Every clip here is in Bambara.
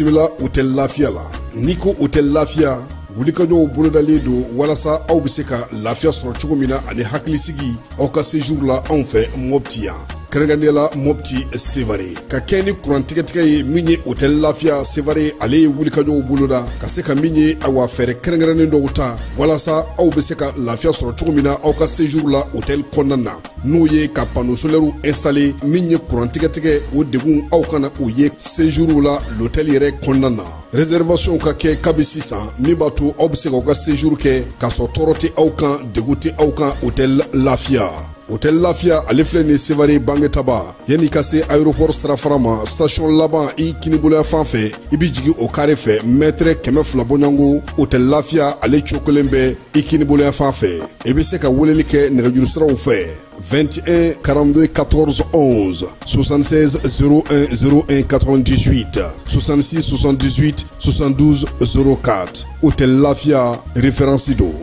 Bisimila Hôtel Lafiya la. N'i ko Hôtel Lafiya, wulikajɔw bolodalen don walasa aw bɛ se ka lafiya sɔrɔ cogo min na ani hakilisigi aw ka séjour la anw fɛ Mopti yan. Kɛrɛnkɛrɛnnenya la Mopti Sevare. Ka kɛ ni kuran tigɛtigɛ ye min ye Hôtel Lafiya Sevare, ale ye wulikajɔw boloda ka se ka min ye awa fɛɛrɛ kɛrɛnkɛrɛnnen dɔw ta walasa aw bɛ se ka lafiya sɔrɔ cogo min na aw ka séjour la hôtel kɔnɔna na. N'o ye ka panneau solaire installé min ye kuran tigɛtigɛ o degun aw kana o ye séjour la l'hôtel yɛrɛ kɔnɔna na. Réservation ka kɛ kabi sisan min b'a to aw bɛ se k'aw ka séjour kɛ k'a sɔrɔ tɔɔrɔ tɛ aw kan, degun tɛ aw kan Hôtel Lafiya. Hôtel Lafiya ale filɛ nin Sevare Bangetaba, yanni ka se aéroport sirafara ma, station laban i kiniboloya fan fɛ, i bɛ jigin o carré fɛ mètre 200 bɔɲɔgɔnko. Hôtel Lafiya ale cogo kelen bɛ i kiniboloya fan fɛ. I bɛ se ka weleli kɛ nɛgɛjuru siraw fɛ 21 42 14 11, 76 01 01 98, 66 78 72 04. Hôtel Lafiya référence don.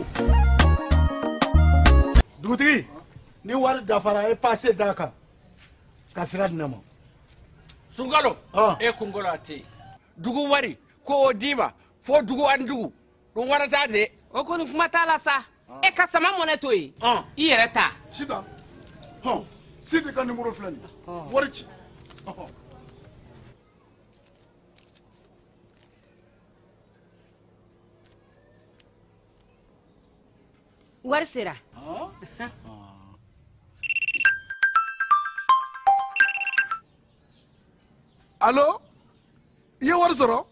Dugutigi, ni wari dafara, e passe d'a kan ka sira di ne ma. Sunkalo, e kunkolo a tɛ yen. Dugu wari ko o d'i ma fo dugu ani dugu dun wara t'a de. O kɔni kuma t'a la sa. E ka sama mɔnɛ to yen, i yɛrɛ ta. Sitan hɔn, Sidi ka numéro filɛ nin ye, wari ci. Wari sera. Allo, i ye wari sɔrɔ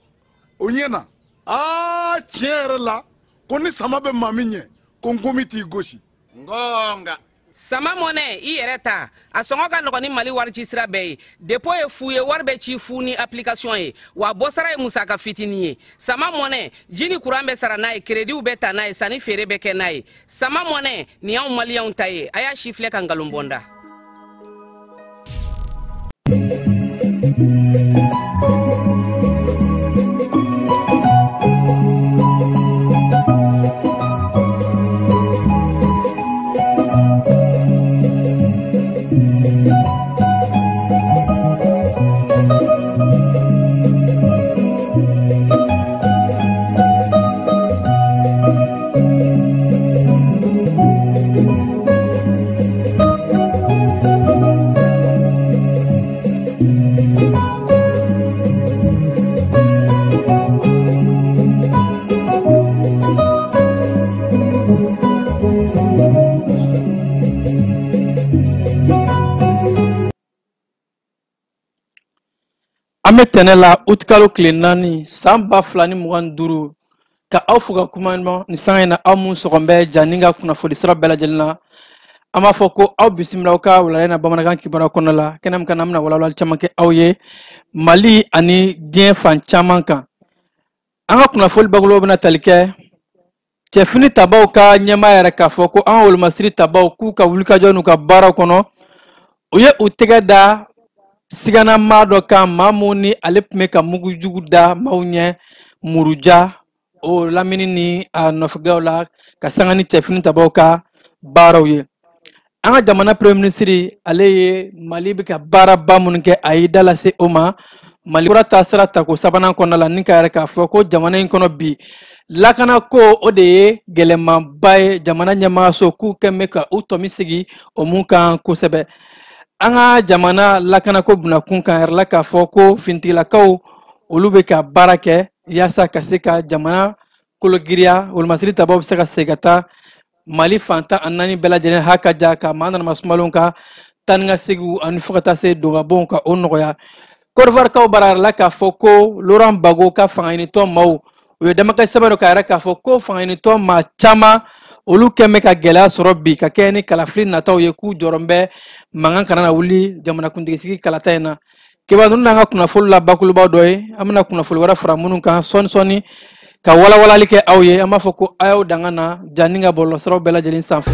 o ɲɛ na. Aa, tiɲɛ yɛrɛ la, ko ni sama bɛ maa min ɲɛ, ko nkomi t'i gosi. Ngonga. Sama mɔnɛ, i yɛrɛ ta, a sɔngɔ ka nɔgɔn ni Mali wari ci sira bɛɛ ye. Dépôt ye fu ye, wari bɛ ci fu ni application ye, wa bɔsara ye musaka fitinin ye. Sama mɔnɛ, ji ni kuran bɛ sara n'a ye, créditw bɛ ta n'a ye, sanni feere bɛ kɛ n'a ye. Sama mɔnɛ nin y'anw maliyɛnw ta ye. A y'a si filɛ ka nkalon bɔ n da. An bɛ tɛnɛ la utikalo tile 4 san 2025, ka aw fo ka kuma ɲuman nin sanga in na. Aw mun sɔgɔn bɛ Jani ka kunnafoni sira bɛɛ lajɛlen na, an b'a fɔ ko aw bisimila aw ka wulada in na bamanankan kibaruya kɔnɔna la. Kɛnɛ min kan, an bɛna walawalali caman kɛ aw ye Mali ani diɲɛ fan caman kan. An ka kunnafoni bakurubaw bɛna tali kɛ cɛfini tabaw ka ɲɛmaa yɛrɛ k'a fɔ ko an ka wolomasiri tabaw k'u ka wulikajɔ n'u ka baaraw kɔnɔ, u ye u tɛgɛ da sigana maa dɔ kan, maa mun ni ale tun bɛ ka mugujugu da maaw ɲɛ Muruja o lamini ni a nɔfɛgɛw la, ka sanga ni cɛfini tabaw ka baaraw ye. An ka jamana premier ministre, ale ye Mali bɛ ka baaraba minnu kɛ, a y'i da lase o ma Mali kura taasira tako sabanan kɔnɔna la, ni ka yɛrɛ k'a fɔ ko jamana in kɔnɔ bi, lakanako o de ye gɛlɛmanba ye. Jamana ɲɛmaayaso k'u kɛn bɛ ka u tɔmi sigi o mun kan kosɛbɛ. An ka jamana lakanako bunakun kan yɛrɛ la, k'a fɔ ko finitigilakaw olu bɛ ka baara kɛ yaasa ka se ka jamana kologiriya, wolomasiri tabaw bɛ se ka segin ka taa Mali fan 14 bɛɛ lajɛlen ha ka ja ka maa nanama sumalenw ka taa ni ka seginw ani fo ka taa se dongabonw ka o nɔgɔya. Côte d'Ivoire kaw bara la k'a fɔ ko Laurent Gbagbo ka fangaɲinitɔn maaw, u ye damakasi sɛbɛn dɔ k'a yɛrɛ k'a fɔ ko fangaɲinitɔn maa caman olu kɛn bɛ ka gɛlɛya sɔrɔ bi ka kɛ ni kalafili nataw ye, k'u jɔrɔ bɛ mankan kana na wuli jamanakuntigi kalata in na. Kibaru ninnu n'an ka kunnafoni la bakurubaw dɔ ye. An bɛna kunnafoni wɛrɛ fara minnu kan sɔɔni sɔɔni ka walawalali kɛ aw ye. An b'a fɔ ko a y'aw danga na Jani ka bɔlɔlɔsiraw bɛɛ lajɛlen sanfɛ.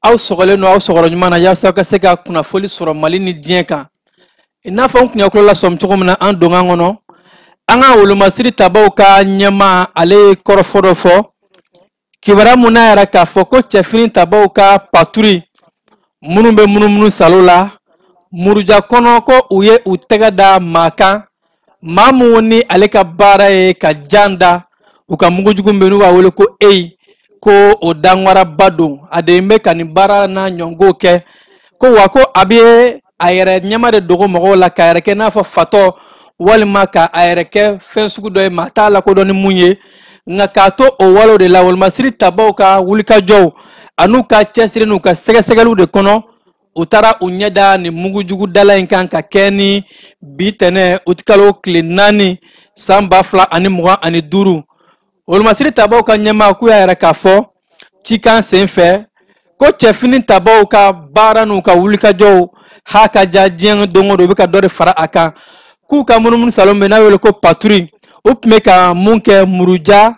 Aw sɔgɔlen don aw sɔgɔrɔ ɲuman na yaasa ka se ka kunnafoli sɔrɔ Mali ni diɲɛ kan. I n'a fɔ n kun y'a kulo lasɔmi cogo min na an donkan kɔnɔ, an ka wolomasiri tabaw ka ɲɛmaa ale ye kɔrɔfɔ dɔ fɔ. Kibaruya mun n'a yɛrɛ k'a fɔ ko cɛfini tabaw ka patrouille minnu bɛ munumunu salo la muruja kɔnɔ, ko u ye u tɛgɛ da maa kan, maa mun ni ale ka baara ye ka jan da u ka mugujugu bɛ n'u b'a wele ko eyi, ko o danwaraba don, a de bɛ ka nin baara n'a ɲɔngo kɛ, ko wa ko a bɛ a yɛrɛ ɲɛma de dogo mɔgɔw la k'a yɛrɛ kɛ n'a fɔ fatɔ walima ka a yɛrɛ kɛ fɛn sugu dɔ ye maa t'a lakodɔn ni mun ye. Nka k'a to o walew de la, wolomasiri tabaw ka wulikajɔw an'u ka cɛsiri n'u ka sɛgɛsɛgɛliw de kɔnɔ, u taara u ɲɛ da nin mugujugu dala in kan ka kɛ ni bi tɛnɛ utikalo tile 4 san 2025. Wolomasiri tabaw ka ɲɛmaa k'u y'a yɛrɛ k'a fɔ cikan sen fɛ ko cɛfini tabaw ka baara n'u ka wulikajɔw ha ka ja diɲɛ don o don, u bɛ ka dɔ de fara a kan. K'u ka munumunu salon bɛ n'a wele ko patrouille, u tun bɛ ka mun kɛ muruja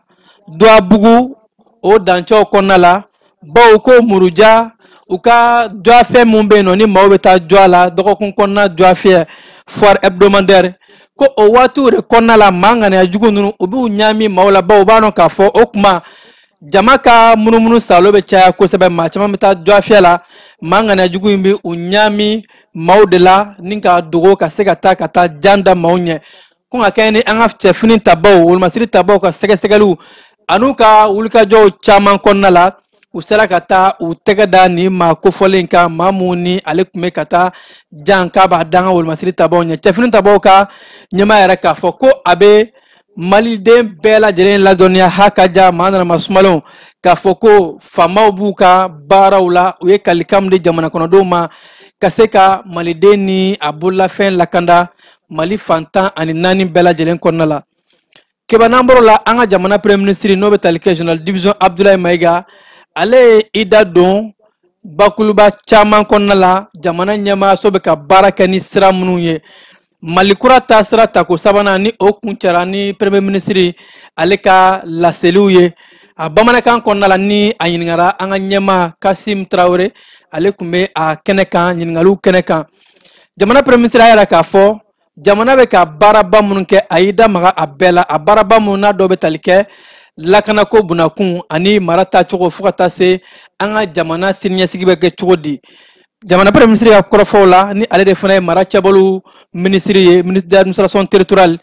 Duwabugu o dancɛw kɔnɔna la, bawo ko muruja u ka duwafɛn mun bɛ yen nɔ ni maaw bɛ taa jɔ a la dɔgɔkun kɔnɔna duwafiyɛ foire hebdomadaire, ko o waatiw de kɔnɔna la maa ŋaniya jugu ninnu u b'u ɲaami maaw la, bawo u b'a dɔn k'a fɔ o kuma jama ka munumunu salo bɛ caya kosɛbɛ, maa caman bɛ taa duwafiyɛ la, maa ŋaniya jugu in bɛ u ɲaami maaw de la ni ka dogo ka se ka taa jan da maaw ɲɛ. Ko ka kɛ ni an ka cɛfini tabaw wolomasiri tabaw ka sɛgɛsɛgɛliw an'u ka wulikajɔw caman kɔnɔna la, u sera ka taa u tɛgɛ da nin maa kofɔlen kan, maa mun ni ale tun bɛ ka taa jan k'a b'a da an ka wolomasiri tabaw ɲɛ. Cɛfini tabaw ka ɲɛmaa yɛrɛ k'a fɔ ko a bɛ maliden bɛɛ lajɛlen ladɔnniya ha ka ja maa nana ma sumalenw k'a fɔ ko faamaw b'u ka baaraw la, u ye kalikan di jamana kɔnɔdenw ma ka se ka maliden ni a bololafɛn lakanda Mali fan 14 bɛɛ lajɛlen kɔnɔna la. Keba n'an bɔr'o la, an ka jamana premier ministre n'o bɛ tali kɛ général division Abdoulaye Maïga, ale ye i da don bakuruba caman kɔnɔna la jamana ɲɛmaayaso bɛ ka baara kɛ ni sira minnu ye. Mali kura ta sira tako sabanan ni o kuncɛra ni premier ministre ale ka laseliw ye a bamanankan kɔnɔna la, ni a ɲininkara an ka ɲɛmaa Kasim Traoré, ale tun bɛ a kɛnɛ kan, ɲininkaliw kɛnɛ kan. Jamana premier ministre y'a yira k'a fɔ jamana bɛ ka baaraba minnu kɛ, a y'i da maga a bɛɛ la, a baaraba minnu n'a dɔw bɛ tali kɛ lakanako bunakun ani mara taacogo fo ka taa se an ka jamana siniɲɛsigi bɛ kɛ cogo di. Jamana premier ministre ka kɔrɔfɔw la, ni ale de fana ye mara cɛbɔliw minisiri ye, ministre de l'administration territoriale,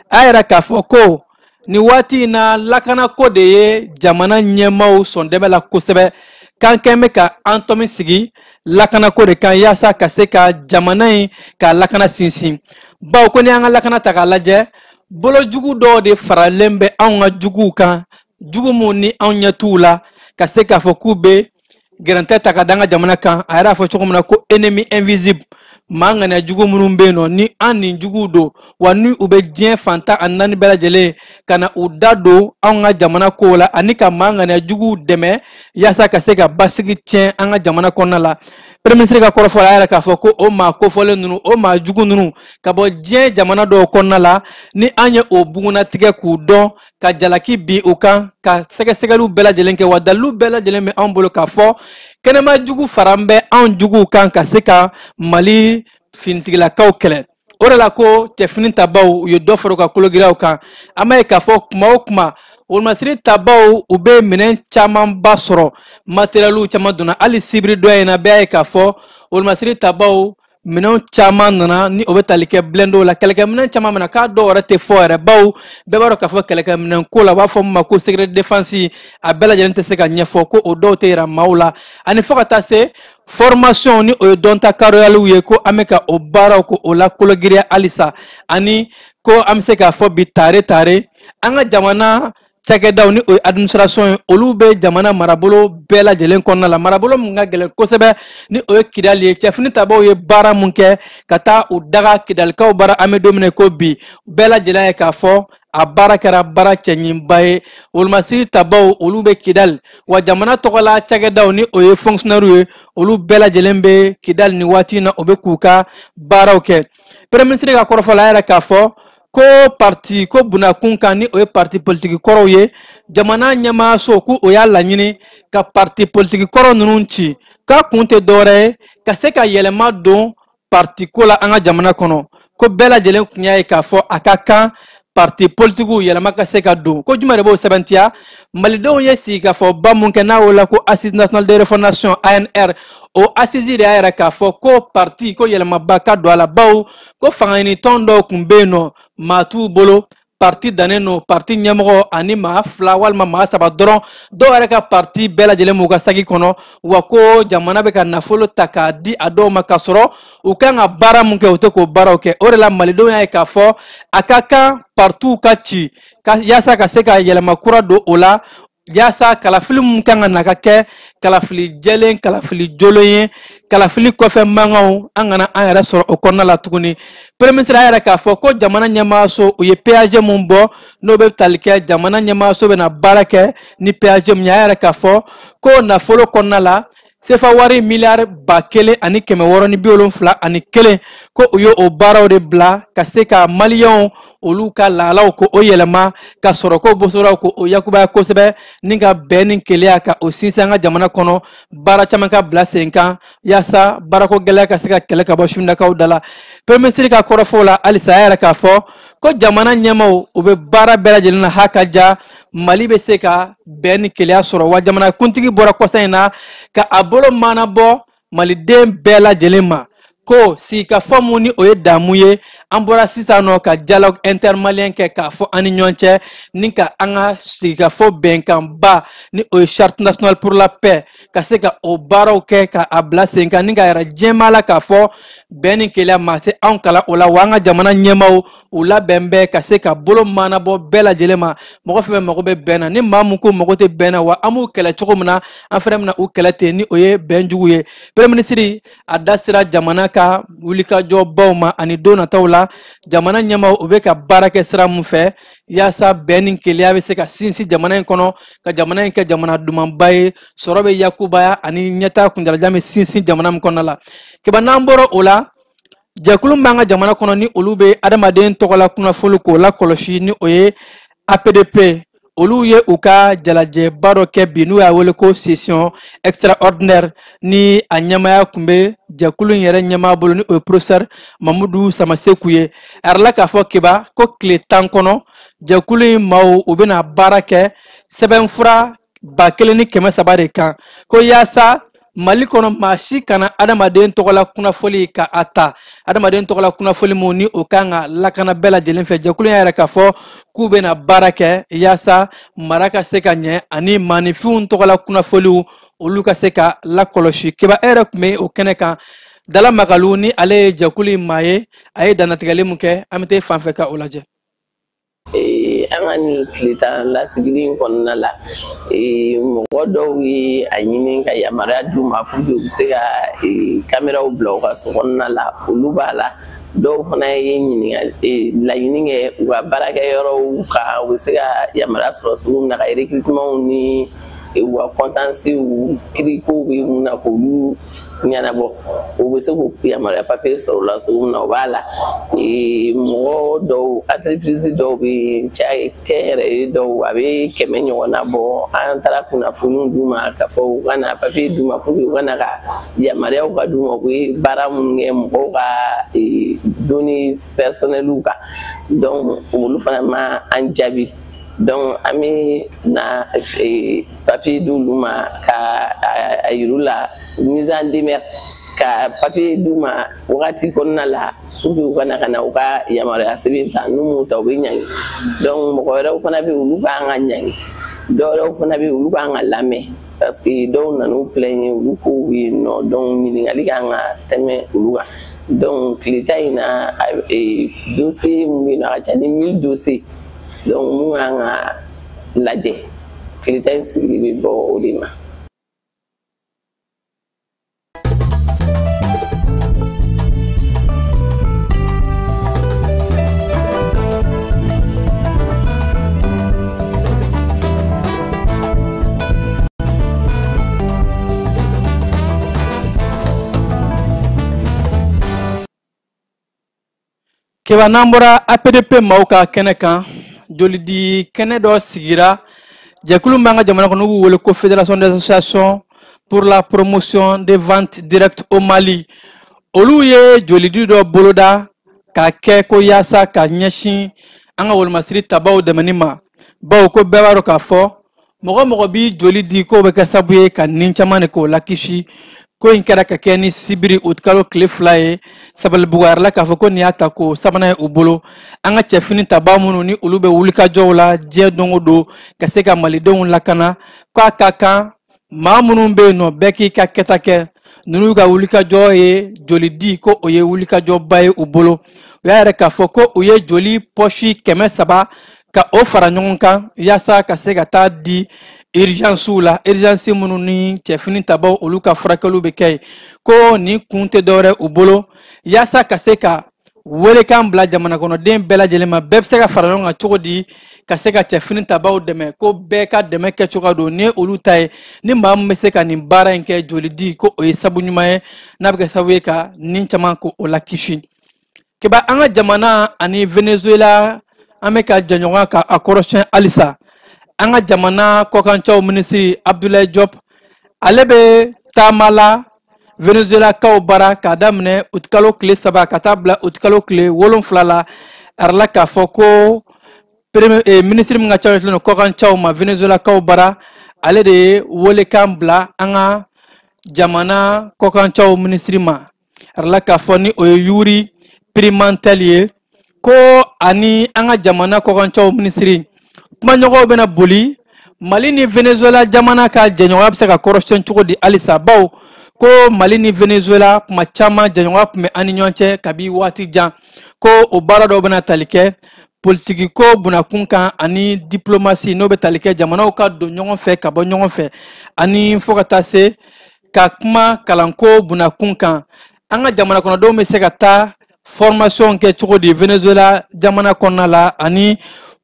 a y'a yira k'a fɔ ko nin waati in na lakanako de ye jamana ɲɛmaaw sɔndɛmɛ la kosɛbɛ, k'an kɛn bɛ ka an tɔmi sigi lakanako de kan yaasa ka se ka jamana in ka lakana sinsin. Bawo ko ni an ka lakana ta k'a lajɛ, bolojugu dɔw de faralen bɛ anw ka juguw kan, jugu mun ni anw ɲɛ t'u la, ka se k'a fɔ k'u bɛ gɛrɛntɛ ta ka da an ka jamana kan. A yɛrɛ y'a fɔ cogo min na ko ennemi invisible, maa ŋaniya jugu minnu bɛ yen nɔ ni an nin juguw don, wa ni u bɛ diɲɛ fan 14 bɛɛ lajɛlen ka na u da don anw ka jamana kow la ani ka maa ŋaniya juguw dɛmɛ yaasa ka se ka basigi tiɲɛ an ka jamana kɔnɔna la. Premier ministre ka kɔrɔfɔ la, a yɛrɛ k'a fɔ ko o maa kofɔlen ninnu, o maa jugu ninnu ka bɔ diɲɛ jamana dɔw kɔnɔna la, ni an ye o bugunnatigɛ k'u dɔn ka jalaki bin u kan, ka sɛgɛsɛgɛliw bɛɛ lajɛlen kɛ, wa dalilu bɛɛ lajɛlen bɛ anw bolo k'a fɔ kɛnɛma jugu fara bɛ anw juguw kan ka se ka Mali finitigilakaw kɛlɛ. O de la ko cɛfini tabaw u ye dɔ fara u ka kologiriyaw kan. An b'a ye k'a fɔ kuma o kuma wolomasiri tabaw u bɛ minɛn camanba sɔrɔ, matériel caman donna, hali sibiri dɔ in na bɛɛ y'a ye k'a fɔ wolomasiri tabaw minɛnw caman nana ni o bɛ tali kɛ blindé la, kɛlɛkɛminɛn caman mana k'a dɔw yɛrɛ tɛ fɔ yɛrɛ, bawo bɛɛ b'a dɔn k'a fɔ kɛlɛkɛminɛn ko la u b'a fɔ min ma ko secret défense, a bɛɛ lajɛlen tɛ se ka ɲɛfɔ, ko o dɔw tɛ yira maaw la. Ani fo ka taa se formation ni o ye dɔnta karoyaliw ye, ko an bɛ ka o baaraw ko o la kologiriya halisa, ani ko an bɛ se k'a fɔ bi tare tare an ka jamana cakɛdaw ni o ye administration ye, olu bɛ jamana marabolo bɛɛ lajɛlen kɔnɔna la, marabolo min ka gɛlɛn kosɛbɛ ni o ye Kidali ye. Cɛfini tabaw ye baara mun kɛ ka taa u daga Kidalikaw bara, an bɛ don min na ko bi bɛɛ lajɛlen ye k'a fɔ a baara kɛra baara cɛɲinba ye. Wolomasiri tabaw olu bɛ Kidali, wa jamana tɔgɔla cakɛdaw ni o ye fonctionnaire ye, olu bɛɛ lajɛlen bɛ Kidali ni waati in na, o bɛ k'u ka baaraw kɛ. Premier ministre ka kɔrɔfɔ la, a yɛrɛ k'a fɔ Ko parti ko bunakun kan ni o ye parti politiki kɔrɔw ye, jamana ɲɛmaaso ko o y'a laɲini ka parti politiki kɔrɔ ninnu ci, k'a kun tɛ dɔwɛrɛ ye ka se ka yɛlɛma don parti ko la an ka jamana kɔnɔ. Ko bɛɛ lajɛlen kun y'a ye k'a fɔ a ka kan parti politikiw yɛlɛma ka se ka don. Ko jumɛn de b'o sɛbɛntiya? Malidenw ye sigikafɔba mun kɛ n'a wolola ko Assise nationale de refondation ANR, o assise de y'a yira k'a fɔ ko parti ko yɛlɛmaba ka don a la, bawo ko fangaɲinitɔn dɔw kun bɛ yen nɔ, maa t'u bolo, parti dannen don parti ɲɛmɔgɔ ani maa 2 walima maa 3 dɔrɔn, dɔw yɛrɛ ka parti bɛɛ lajɛlen b'u ka saki kɔnɔ, wa ko jamana bɛ ka nafolo ta k'a di a dɔw ma k'a sɔrɔ u kan ka baara mun kɛ u tɛ k'o baaraw kɛ. O de la malidenw y'a ye k'a fɔ a ka kan partiw ka ci yaasa ka se ka yɛlɛma kura don o la, yaasa kalafili mun kan ka na ka kɛ kalafili jɛlen, kalafili jolen ye, kalafili kɔfɛ mankanw an kana an yɛrɛ sɔrɔ o kɔnɔna la tuguni. Premier ministre y'a yɛrɛ k'a fɔ ko jamana ɲɛmaaso u ye PAG mun bɔ n'o bɛ tali kɛ jamana ɲɛmaaso bɛna baara kɛ ni PAG mun ye, a y'a yɛrɛ k'a fɔ ko nafolo kɔnɔna la sefa wari miliyari 1671 ko u ye o baaraw de bila ka se ka maliyɛnw olu ka lahalaw ko o yɛlɛma ka sɔrɔ ko bosoraw ko o yakubaya kosɛbɛ ni ka bɛn ni keleya ka o sinsin an ka jamana kɔnɔ, baara caman ka bila sen kan yaasa baarako gɛlɛya ka se ka kɛlɛ ka bɔ sundakaw da la. Premier ministre ka kɔrɔfɔw la halisa a y'a yɛrɛ k'a fɔ ko jamana ɲɛmaaw u bɛ baara bɛɛ lajɛlen na ha ka ja Mali bɛ se ka bɛn ni keleya sɔrɔ, wa jamana kuntigi bɔra kɔsa in na ka a bolo mana bɔ maliden bɛɛ lajɛlen ma ko sigikafɔ mun ni o ye damu ye, an bɔra sisan nɔ ka dialogue intermalien kɛ k'a fɔ an ni ɲɔgɔn cɛ ni ka an ka sigikafɔ bɛnkanba ni o ye charte nationale pour la paix ka se ka o baaraw kɛ ka a bila sen kan ni ka yɛrɛ jɛma la k'a fɔ bɛn ni keleya maa tɛ anw kalan o la, wa an ka jamana ɲɛmaaw u labɛn bɛ ka se ka bolo mana bɔ bɛɛ lajɛlen ma. Mɔgɔ fɛn fɛn mago bɛ bɛn na, ni maa mun ko mago tɛ bɛn na, wa an b'u kɛlɛ cogo min na an fɛnɛ bɛna u kɛlɛ ten ni o ye bɛn jugu ye. Premier ministre a da sera jamana ka wulikajɔbaw ma ani don nataw la jamana ɲɛmaaw u bɛ ka baara kɛ sira mun fɛ yaasa bɛn ni keleya bɛ se ka sinsin jamana in kɔnɔ, ka jamana in kɛ jamana dumanba ye, sɔrɔ bɛ yakubaya ani ɲɛtaa kuntalajan bɛ sinsin jamana min kɔnɔna la. Keba n'an bɔra o la, jɛkulu min b'an ka jamana kɔnɔ ni olu bɛ adamaden tɔgɔla kunnafoni k'o lakɔlɔsi ni o ye APDP, olu ye u ka jalajɛba dɔ kɛ bi n'u y'a wele ko session extraordinaire ni a ɲɛmaaya tun bɛ jɛkulu in yɛrɛ ɲɛmaa bolo ni o ye professeur Mamudu Samaseku ye. A yɛrɛ k'a fɔ Keba ko tile 10 kɔnɔ jɛkulu in maaw u bɛna baara kɛ sɛbɛnfura 1300 de kan, ko yaasa Mali kɔnɔ maa si kana adamaden tɔgɔla kunnafoni ka a ta, adamaden tɔgɔla kunnafoni mun ni o kan ka lakana bɛɛ lajɛlen fɛ. Jɛkulu in yɛrɛ k'a fɔ k'u bɛna baara kɛ yaasa mara ka se ka ɲɛ ani maaninfinw tɔgɔla kunnafoniw olu ka se ka lakɔlɔsi. Keba e yɛrɛ tun bɛ o kɛnɛ kan, Dala Magalu ni ale ye jɛkulu in maa ye, a ye dannatigɛli mun kɛ an bɛ taa fan fɛ ka o lajɛ. An ka nin tile 10 lasigili in kɔnɔna la, mɔgɔ dɔw ye a ɲini ka yamaruya d'u ma pour que u bɛ se ka kameraw bila u ka so kɔnɔna la, olu b'a la. Dɔw fana ye ɲininkali laɲini kɛ u ka baarakɛyɔrɔw kan, u bɛ se ka yamaruya sɔrɔ cogo min na ka recrutementw ni u ka kɔntansiw kirikow bɛ mun na k'olu ɲɛnabɔ, u bɛ se k'u yamaruya papiye sɔrɔ o la cogo min na, o b'a la. Mɔgɔ dɔw entreprise dɔw bɛ yen, kɛnyɛrɛye dɔw a bɛ 100 ɲɔgɔnna bɔ, an taara kunnafoniw d'u ma k'a fɔ u ka na papiye d'u ma pour que u ka na ka yamaruyaw ka d'u ma, u bɛ baara minnu kɛ mɔgɔw ka données personnelles kan, donc olu fana ma an jaabi. Donc an bɛ na papiye d'olu ma ka a yir'u la mise en demeure, ka papiye d'u ma wagati kɔnɔna la pour que u ka na ka na u ka yamaruya sɛbɛn ta, n'u m'o ta u bɛ ɲangi. Donc mɔgɔ wɛrɛw fana bɛ yen olu kan ka ɲangi, dɔw wɛrɛw fana bɛ yen olu kan ka lamɛn parce que dɔw nan'u plaigner olu kow bɛ yen nɔ, donc ɲininkali kan ka tɛmɛ olu kan. Donc tile 10 in na dossier min bɛ yen nɔ a ka ca ni 1000 dossiers, donc mun kan ka lajɛ tile 10 in sigili bɛ bɔ o de ma. Keba n'an bɔra APDP maaw ka kɛnɛ kan, jolidi kɛnɛ dɔ sigira jɛkulu min b'an ka jamana kɔnɔ, n'u b'u wele ko Fédération des associations pour la promotion des ventes directes au Mali. Olu ye jolidi dɔ boloda k'a kɛ ko yaasa ka ɲɛsin an ka wolomasiri tabaw dɛmɛni ma, bawo ko bɛɛ b'a dɔn k'a fɔ mɔgɔ mɔgɔ bi joli di k'o bɛ kɛ sababu ye ka nin caman de k'o lakisi. Ko in kɛra ka kɛ ni sibiri utikalo tile 2 ye Sabalibugu a yɛrɛ la k'a fɔ ko nin y'a ta ko sabanan ye u bolo. An ka cɛfini tabaa minnu ni olu bɛ wulikajɔw la diɲɛ don o don ka se ka malidenw lakana, k'a ka kan maa minnu bɛ yen nɔ bɛɛ k'i ka kɛta kɛ. Ninnu ka wulikajɔ ye joli di, ko o ye wulikajɔba ye u bolo. U y'a yɛrɛ k'a fɔ ko u ye joli pɔsi 300 ka o fara ɲɔgɔn kan yaasa ka se ka taa di urgencew la, urgence minnu ni cɛfini tabaw olu ka furakɛliw bɛ kɛ yen. Ko nin kun tɛ dɔwɛrɛ u bolo yaasa ka se ka welekan bila jamana kɔnɔden bɛɛ lajɛlen ma, bɛɛ bɛ se ka fara ɲɔgɔn kan cogo di ka se ka cɛfini tabaw dɛmɛ, ko bɛɛ ka dɛmɛ kɛcogoya don ni olu ta ye. Ni maa min bɛ se ka nin baara in kɛ joli di, ko o ye sabu ɲuman ye n'a bɛ kɛ sababu ye ka nin caman ko o lakisi. Keba an ka jamana ani Venezuela an bɛ ka jɛɲɔgɔnya ka a kɔrɔsiyɛn halisa. An ka jamana kɔkancaw minisiri Abdoulaye Diop ale bɛ taama la Venezuelakaw bara k'a daminɛ utikalo tile 3 ka taa bila utikalo tile 7 la. A yɛrɛ la k'a fɔ ko minisiri min ka ca ɲɛsinnen don kɔkancaw ma Venezuelakaw bara, ale de ye welekan bila an ka jamana kɔkancaw minisiri ma. A yɛrɛ la k'a fɔ ni o ye Yuri Pimentel ye, ko ani an ka jamana kɔkancaw minisiri kumaɲɔgɔnw bɛna boli Mali ni Venezuela jamana ka jɛɲɔgɔnya bɛ se ka kɔrɔsiyɛn cogo di halisa, bawo ko Mali ni Venezuela kuma caman jɛɲɔgɔnya tun bɛ an ni ɲɔgɔn cɛ kabi waati jan, ko o baara dɔw bɛna tali kɛ politiki ko bunakun kan ani diplomasi, n'o bɛ tali kɛ jamanaw ka don ɲɔgɔn fɛ ka bɔ ɲɔgɔn fɛ, ani fo ka taa se ka kuma kalanko bunakun kan. An ka jamana kɔnɔdenw bɛ se ka taa formation kɛ cogo di Venezuela jamana kɔnɔna la, ani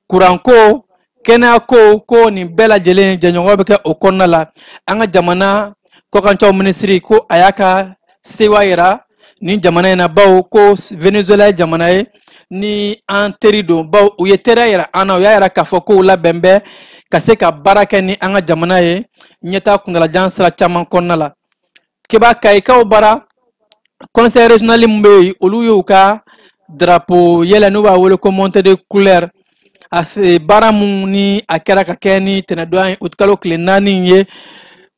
kuranko, kɛnɛyako, ko nin bɛɛ lajɛlen jɛɲɔgɔnya bɛ kɛ o kɔnɔna la. An ka jamana kɔkancaw minisiri ko a y'a ka sewa yira nin jamana in na, bawo ko Venezuela ye jamana ye ni an teri don, bawo u ye teriya yira an na, u y'a yira k'a fɔ k'u labɛn bɛ ka se ka baara kɛ ni an ka jamana ye ɲɛtaa kuntalajan sira caman kɔnɔna la. Keba Kayikaw bara conseil régional min bɛ yen, olu y'u ka drapeau yɛlɛ n'u b'a wele ko montée de couleur. A se baara mun ni a kɛra ka kɛ ni tɛnɛdonya ye utikalo tile 4 ye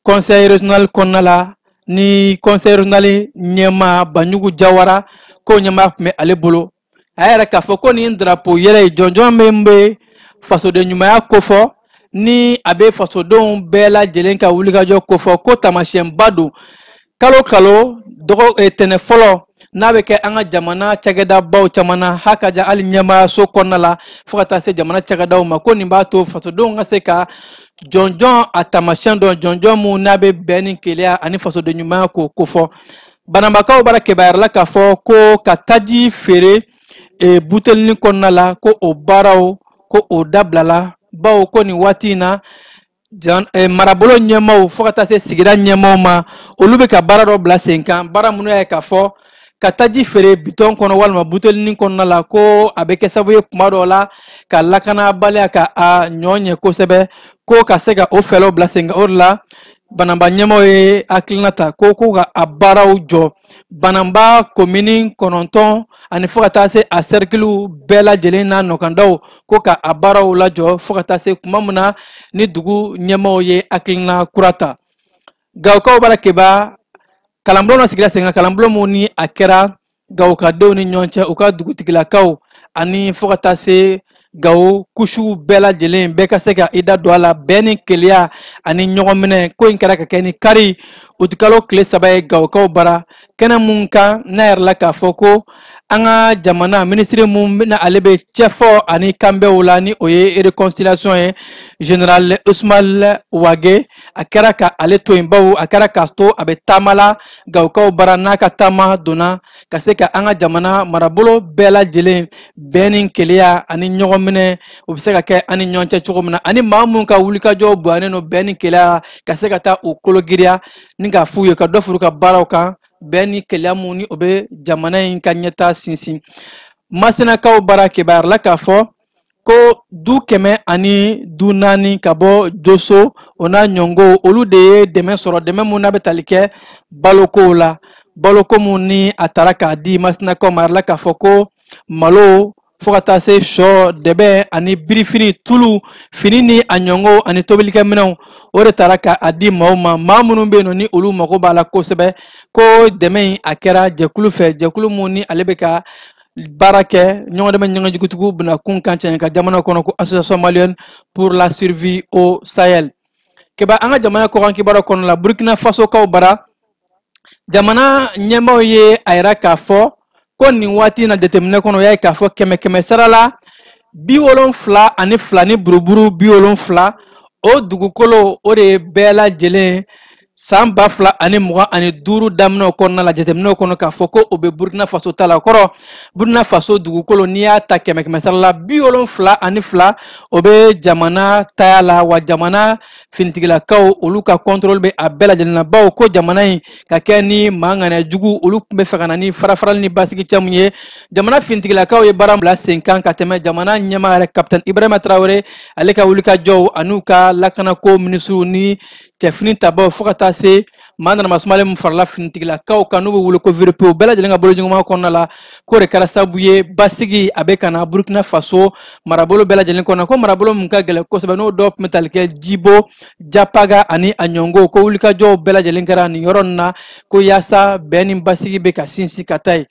conseil régional kɔnɔna la, ni conseil régional ɲɛmaa Banjugu Jawara k'o ɲɛmaa tun bɛ ale bolo. A y'a yɛrɛ k'a fɔ ko nin drapeau yɛlɛ ye jɔnjɔn min bɛ fasoden ɲumanya kofɔ, ni a bɛ fasodenw bɛɛ lajɛlen ka wulikajɔ kofɔ, ko taamasiyɛnba don. Kalo kalo dɔgɔ tɛnɛ fɔlɔ n'a bɛ kɛ an ka jamana cakɛdabaw caman na, hakaja hali ɲɛmaayaso kɔnɔna la fo ka taa se jamana cakɛdaw ma, ko nin b'a to fasodenw ka se ka jɔnjɔn a taamasiyɛn dɔn, jɔnjɔn mun n'a bɛ bɛn ni kelenya ani fasoden ɲumanya k'o kofɔ. Banabakaw bara kibaruya la k'a fɔ ko ka taji feere butelinin kɔnɔna la, ko o baaraw ko o dabilala, bawo ko nin waati in na marabolo ɲɛmaaw fo ka taa se sigida ɲɛmaaw ma, olu bɛ ka baara dɔ bila sen kan, baara minnu y'a ye k'a fɔ ka taji feere bitɔn kɔnɔ walima butelinin kɔnɔna la, ko a bɛ kɛ sababu ye kuma dɔw la ka lakanabaliya ka a ɲɔ ɲɛ kosɛbɛ, ko ka se ka o fɛɛrɛw bila sen kan. O de la Banamba ɲɛmaaw ye hakilina ta ko ka a baaraw jɔ Banamba komini 9 ani fo ka taa se a sɛrikiliw bɛɛ lajɛlen n'a nɔkandaw, ko ka a baaraw lajɔ fo ka taa se kuma min na ni dugu ɲɛmaaw ye hakilina kura ta. Gawokaw bara Keba kalanbulon dɔ sigira sen kan, kalanbulon mun ni a kɛra Gawokadenw ni ɲɔgɔn cɛ, u ka dugutigilakaw ani fo ka taa se Gawo kusiw bɛɛ lajɛlen bɛɛ ka se ka i da don a la, bɛn ni kelenya ani ɲɔgɔn minɛ. Ko in kɛra ka kɛ ni kari utikalo tile 3 ye Gawokaw bara, kɛnɛ mun kan n'a yɛrɛ la k'a fɔ ko an ka jamana minisiri mun bɛna ale bɛ cɛfɔ ani kanbɛnw la, ni o ye réconciliation ye, général Ousmane Wage, a kɛra ka ale to yen, bawo a kɛra k'a to a bɛ taama la Gawokaw bara, n'a ka taama donna ka se ka an ka jamana marabolo bɛɛ lajɛlen bɛn ni kelenya ani ɲɔgɔn minɛ o bɛ se ka kɛ an ni ɲɔgɔn cɛ cogo min na, ani maa minnu ka wulikajɔw bonyanen don bɛn ni kelenya ka se ka taa u kolo giriya ni k'a f'u ye ka dɔ fara u ka baaraw kan, bɛn ni kelenya mun ni o bɛ jamana in ka ɲɛtaa sinsin. Masinakaw bara kibaruya la k'a fɔ ko du 104 ka bɔ Joso o n'a ɲɔngo olu de ye dɛmɛ sɔrɔ, dɛmɛ mun n'a bɛ tali kɛ balokow la, baloko mun ni a taara k'a di Masinakaw ma. A yɛrɛ la k'a fɔ ko malo fo ka taa se sɔ, dɛbɛ ani birifini, tulu, fini ni a ɲɔngo ani tobilikɛminɛnw, o de taara k'a di maaw ma, maa minnu bɛ yen nɔ ni olu mago b'a la kosɛbɛ. Ko dɛmɛ in a kɛra jɛkulu fɛ, jɛkulu mun ni ale bɛ ka baara kɛ ɲɔgɔn dɛmɛ ɲɔgɔn jugutigiw bɛna kun kan cɛ ka jamana kɔnɔ, ko Association malienne pour la survie au Sahel. Keba an ka jamana kɔkan kibaruya kɔnɔ la, Burkina Faso kaw bara jamana ɲɛmaaw ye a yira k'a fɔ ko nin waati in na jateminɛ kɔnɔ, o y'a ye k'a fɔ 100 sara la 72 ni buruburu 70 o dugukolo o de ye bɛɛ lajɛlen san 2025 daminɛw kɔnɔna la jateminɛw kɔnɔ k'a fɔ ko o bɛ Burkina Faso ta la. O kɔrɔ Burkina Faso dugukolo n'i y'a ta 100 sara la 72 o bɛ jamana taya la, wa jamana finitigilakaw olu ka contrôle bɛ a bɛɛ lajɛlen na, bawo ko jamana in ka kɛ ni maa ŋaniya jugu olu tun bɛ fɛ ka na ni farafarali ni basigi cɛ mun ye. Jamana finitigilakaw ye baara bila sen kan ka tɛmɛ jamana ɲɛmaa yɛrɛ Capitaine Ibrahima Traoré ale ka wulikajɔw an'u ka lakanako minisiriw ni cɛfini tabaw fo ka taa se maa nana masumalen min farala finitigilakaw kan n'u bɛ wele ko VRP bɛɛ lajɛlen ka boloɲɔgɔnma kɔnɔna la, k'o de kɛra sababu ye basigi a bɛ ka na Burkina Faso marabolo bɛɛ lajɛlen kɔnɔ. Ko marabolo min ka gɛlɛn kosɛbɛ n'o dɔw tun bɛ tali kɛ Jibo, Japaga ani a ɲɔngo, ko wulikajɔw bɛɛ lajɛlen kɛra nin yɔrɔ nin na ko yaasa bɛn ni basigi bɛ ka sinsin ka taa yen.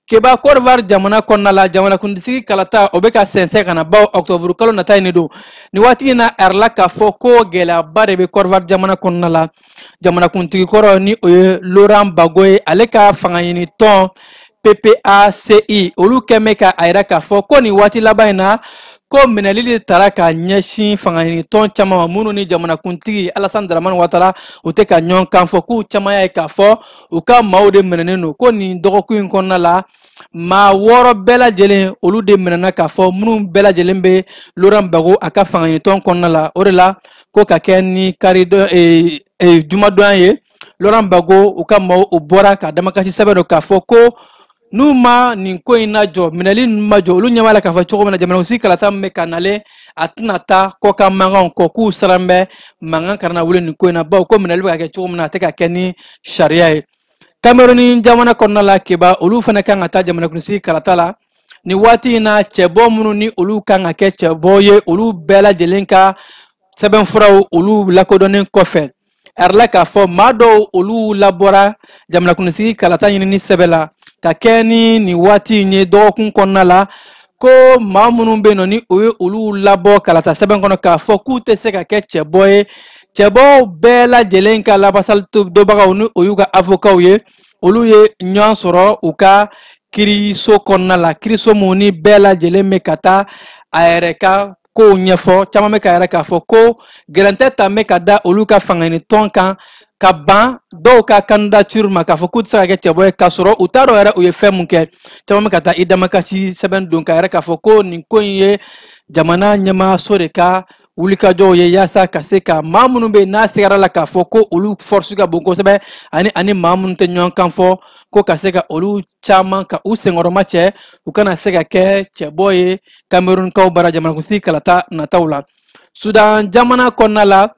Keba Côte d'Ivoire jamana kɔnɔna la, jamanakuntigi kalata o bɛ ka sɛnsɛn ka na, bawo octobre kalo nata in de don. Nin waati in na a yɛrɛ la k'a fɔ ko gɛlɛyaba de bɛ Côte d'Ivoire jamana kɔnɔna la. Jamanakuntigi kɔrɔ ni o ye Laurent Gbagbo ye, ale ka fangaɲini tɔn PPACI olu kɛn bɛ ka a yira k'a fɔ ko nin waati laban in na ko minɛli de taara ka ɲɛsin fangaɲini tɔn caman ma minnu ni jamanakuntigi Alassane Dramane Ouattara u tɛ ka ɲɔgɔn kan fɔ, k'u caman y'a ye k'a fɔ u ka maaw de minɛnen don. Ko nin dɔgɔkun in kɔnɔna la maa 6 bɛɛ lajɛlen olu de minɛna k'a fɔ minnu bɛɛ lajɛlen bɛ Laurent Gbagbo a ka fangaɲini tɔn kɔnɔna la. O de la ko ka kɛ ni karidon jumadonya ye, Laurent Gbagbo u ka maaw u bɔra ka damakasi sɛbɛn dɔ k'a fɔ ko n'u ma nin ko in lajɔ, minɛli ninnu ma jɔ, olu ɲɛ b'a la k'a fɔ cogo min na jamanakuntigi kalata min bɛ ka nalen a tɛna taa kɔkan mankanw kɔ, k'u siran bɛ mankan kana na wuli nin ko in na, bawo ko minɛli bɛ ka kɛ cogo min na a tɛ ka kɛ ni sariya ye. Cameroun jamana kɔnɔna la, Keba olu fana kan ka taa jamanakuntigi kalata la nin waati in na. Cɛbɔ minnu ni olu kan ka kɛ cɛbɔ ye, olu bɛɛ lajɛlen ka sɛbɛnfuraw olu lakodɔnnen kɔfɛ, a yɛrɛ la k'a fɔ maa dɔw olu labɔra jamanakuntigi kalata ɲinini sɛbɛn la ka kɛ ni nin waati in ye dɔgɔkun kɔnɔna la, ko maa minnu bɛ yen nɔ ni o ye olu labɔ kalata sɛbɛn kɔnɔ k'a fɔ k'u tɛ se ka kɛ cɛbɔ ye, cɛbɔw bɛɛ lajɛlen ka labasali dɔnbagaw ni o y'u ka avocats ye, olu ye ɲɔgɔn sɔrɔ u ka kiiriso kɔnɔna la, kiiriso mun ni bɛɛ lajɛlen bɛ ka taa a yɛrɛ ka kow ɲɛfɔ. Caman bɛ ka yɛrɛ k'a fɔ ko gɛrɛntɛ ta bɛ ka da olu ka fangaɲini tɔn kan ka ban dɔw ka candidature ma k'a fɔ k'u tɛ se ka kɛ cɛbɔ ye, k'a sɔrɔ u t'a dɔn yɛrɛ u ye fɛn mun kɛ. Caman bɛ ka taa i damakasi sɛbɛn don ka yɛrɛ k'a fɔ ko nin ko in ye jamana ɲɛmaaso de ka wulikajɔw ye yaasa ka se ka maa minnu bɛ yen n'a sigara la k'a fɔ ko olu force ka bon kosɛbɛ ani maa minnu tɛ ɲɔgɔn kan fɔ, ko ka se ka olu caman ka u senkɔrɔma cɛ u kana se ka kɛ cɛbɔ ye Camerounkaw bara jamanakuntigi kalata nataw la. Sudan jamana kɔnɔna la,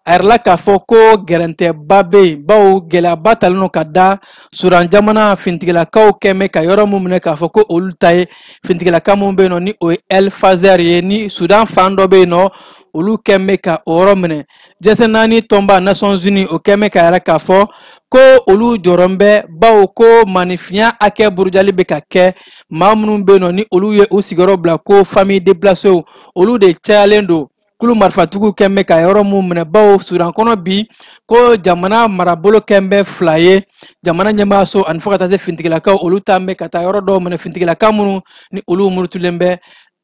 a yɛrɛ la k'a fɔ ko gɛrɛntɛba bɛ yen, bawo gɛlɛyaba talen don ka da Sudan jamana finitigilakaw kɛn bɛ ka yɔrɔ mun minɛ k'a fɔ ko olu ta ye. Finitigilaka mun bɛ yen nɔ ni o ye El Fazer ye, ni Sudan fan dɔ bɛ yen nɔ olu kɛn bɛ ka o yɔrɔ minɛ. Jɛnsɛn naani tɔnba Nations Unies o kɛn bɛ ka yɛrɛ k'a fɔ ko olu jɔrɔ bɛ, bawo ko maanifinya hakɛ burujali bɛ ka kɛ maa minnu bɛ yen nɔ ni olu ye u sigiyɔrɔ bila, ko famille déplacées olu de cayalen don. Kulu marifatigiw kɛn bɛ ka yɔrɔ mun minɛ, bawo Sudan kɔnɔ bi ko jamana marabolo kɛn bɛ fila ye, jamana ɲɛmaaso ani fo ka taa se finitigilakaw olu ta bɛ ka taa yɔrɔ dɔw minɛ, finitigilaka minnu ni olu murutilen bɛ.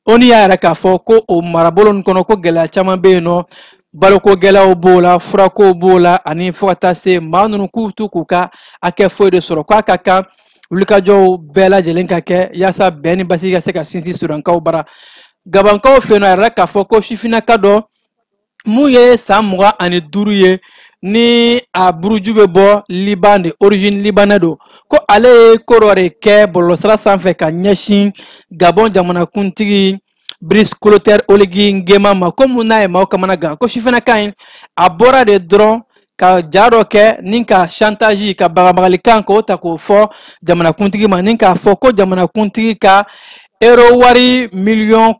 ONU y'a yɛrɛ k'a fɔ ko o marabolo nin kɔnɔ ko gɛlɛya caman bɛ yen nɔ, baloko gɛlɛyaw b'o la, furakow b'o la, ani fo ka taa se maa ninnu k'u t'u k'u ka hakɛ foyi de sɔrɔ, k'a ka kan wulikajɔw bɛɛ lajɛlen ka kɛ yaasa bɛn ni basigi ka se ka sinsin Sudankaw bara. Gabankaw fɛ yen nɔ, a yɛrɛ k'a fɔ ko sifinnaka dɔ mun ye san 25 ye Ni a buruju bɛ bɔ Liban de, origine libanais don, ko ale ye ko dɔ de kɛ bɔlɔlɔsira sanfɛ ka ɲɛsin Gabon jamanakuntigi Brice Clotaire Oligui Nguema ma, ko mun n'a ye maaw kamana gan, ko sifinnaka in a bɔra de dɔrɔn ka ja dɔ kɛ ni ka chantage, ka bagabagalikan k'o ta k'o fɔ jamanakuntigi ma, ni k'a fɔ ko jamanakuntigi ka euro wari 9 miliyɔn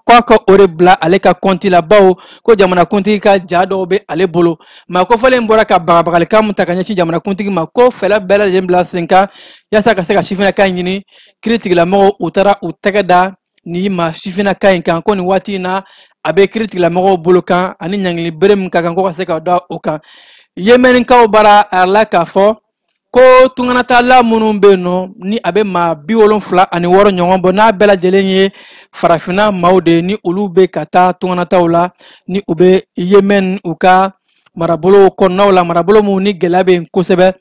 k'a ka o de bila ale ka kɔnti la, bawo ko jamanakuntigi ka ja dɔw bɛ ale bolo. Maa kofɔlen bɔra ka bagabagalikan mun ta ka ɲɛsin jamanakuntigi ma, ko fɛɛrɛ bɛɛ lajɛlen bila sen kan yaasa ka se ka sifinnaka in ɲini. Kiiritigɛlamɔgɔw u taara u tɛgɛ da ni maa sifinnaka in kan, ko nin waati in na a bɛ kiiritigɛlamɔgɔw bolo kan ani ɲangili bere min ka kan, ko ka se ka da o kan. Yemɛnikaw bara a la k'a fɔ ko tunganatala minnu bɛ yen nɔ, ni a bɛ maa 76 ɲɔgɔn bɔ, n'a bɛɛ lajɛlen ye farafinna maaw de ye, ni olu bɛ ka taa tunganataw la, ni u bɛ Yemɛn u ka marabolo kɔnɔnaw la, marabolo minnu ni gɛlɛya bɛ yen kosɛbɛ.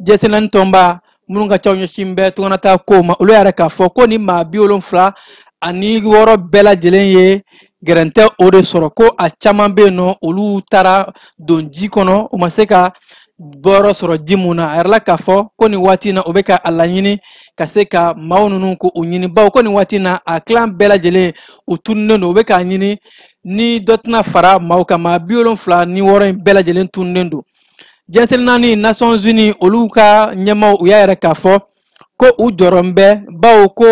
Jɛsɛnani tɔnba minnu ka ca ɲɛsin bɛ tunganata kow ma, olu yɛrɛ k'a fɔ ko ni maa 76 bɛɛ lajɛlen ye gɛrɛntɛ o de sɔrɔ, ko a caman bɛ yen nɔ, olu taara don ji kɔnɔ, u ma se ka bɔyɔrɔ sɔrɔ ji mun na. A yɛrɛ la k'a fɔ ko nin waati in na, o bɛ ka a laɲini ka se ka maaw ninnu ko u ɲini, bawo ko nin waati in na a kilan bɛɛ lajɛlen u tununnen don. U bɛ k'a ɲini ni dɔ tɛna fara maaw kan, maa 76 in bɛɛ lajɛlen tununnen don. Diɲɛ naani Nations Unies olu ka ɲɛmaaw u y'a yɛrɛ k'a fɔ ko u jɔrɔ bɛ, bawo ko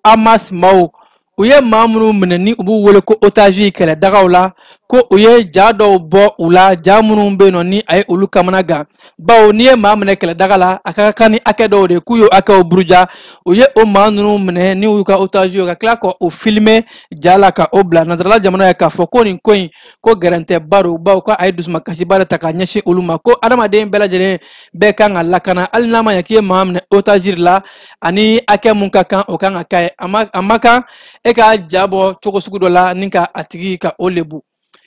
Hamas maaw u ye maa minnu minɛ ni u b'u wele ko otage kɛlɛdagaw la, ko u ye ja dɔw bɔ u la, ja minnu bɛ yen nɔ ni a ye olu kamana gan, bawo n'i ye maa minɛ kɛlɛdaga la, a ka kan ni hakɛ dɔw de k'u y'o hakɛw buruja. U ye o maa ninnu minɛ ni y'u ka otage ye, ka tila ka o filmer ja la ka o bila nansarala jamana ye, k'a fɔ ko nin ko in ko gɛrɛntɛba don, bawo ko a ye dusumakasiba de ta ka ɲɛsin olu ma, ko adamaden bɛɛ lajɛlen bɛɛ kan ka lakana, hali n'a ma ɲɛ k'i ye maa minɛ otage la, ani hakɛ mun ka kan, o kan ka k'a ye. A ma kan e k'a ja bɔ cogo sugu dɔ la ni ka a tigi ka o lebu.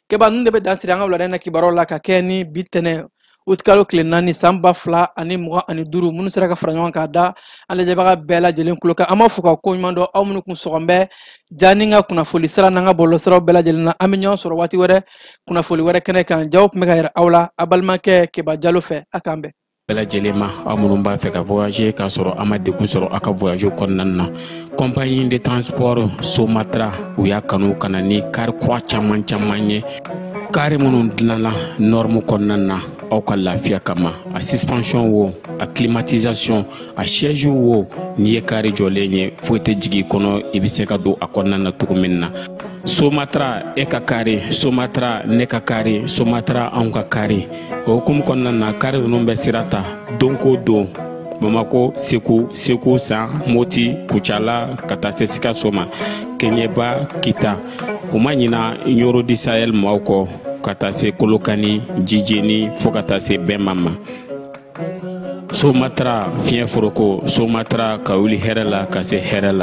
Kɛba ninnu de bɛ dan siri an ka wulada in na kibaruyaw la ka kɛ ni bi tɛnɛ utikalo tile 4 san 2025, minnu sera ka fara ɲɔgɔn k'a da an lajɛbaga bɛɛ lajɛlen tulo kan. An b'a fɔ ka ko ɲuman dɔn aw minnu kun sɔgɔn bɛ ja ni ka kunnafoli sira n'an ka bɔlɔlɔsiraw bɛɛ lajɛlen na. An bɛ ɲɔgɔn sɔrɔ waati wɛrɛ kunnafoli wɛrɛ kɛnɛ kan. Jaw tun bɛ ka yɛrɛ aw la a balimakɛ Keba Jalo fɛ. A k'an bɛn. Bɛɛ lajɛlen ma, aw minnu b'a fɛ ka voyager k'a sɔrɔ a ma degun sɔrɔ aw ka voyage kɔnɔna na, compagnie de transport Somatra u y'a kanu ka na ni car kura caman caman ye, car minnu dilanna norme kɔnɔna na aw ka lafiya kama. A suspension wo, a climatisation, a siège wo, n'i ye car jɔlen ye, foyi tɛ jigin i kɔnɔ, i bɛ se ka don a kɔnɔna na cogo min na. Somatra e ka car, Somatra ne ka car, Somatra anw ka car. O hukumu kɔnɔna na, car ninnu bɛ sira ta don ko don Bamako, Segu, Segu San, Moti, Kucala, ka taa se Sikaso ma, Keɲeba, Kita. U ma ɲina Ɲoro di Sahel maaw kɔ, ka taa se Kolokani, Jijeni, fo ka taa se Bɛnma ma. Somatra fiɲɛ foroko, Somatra ka wuli hɛrɛ la ka se hɛrɛ la.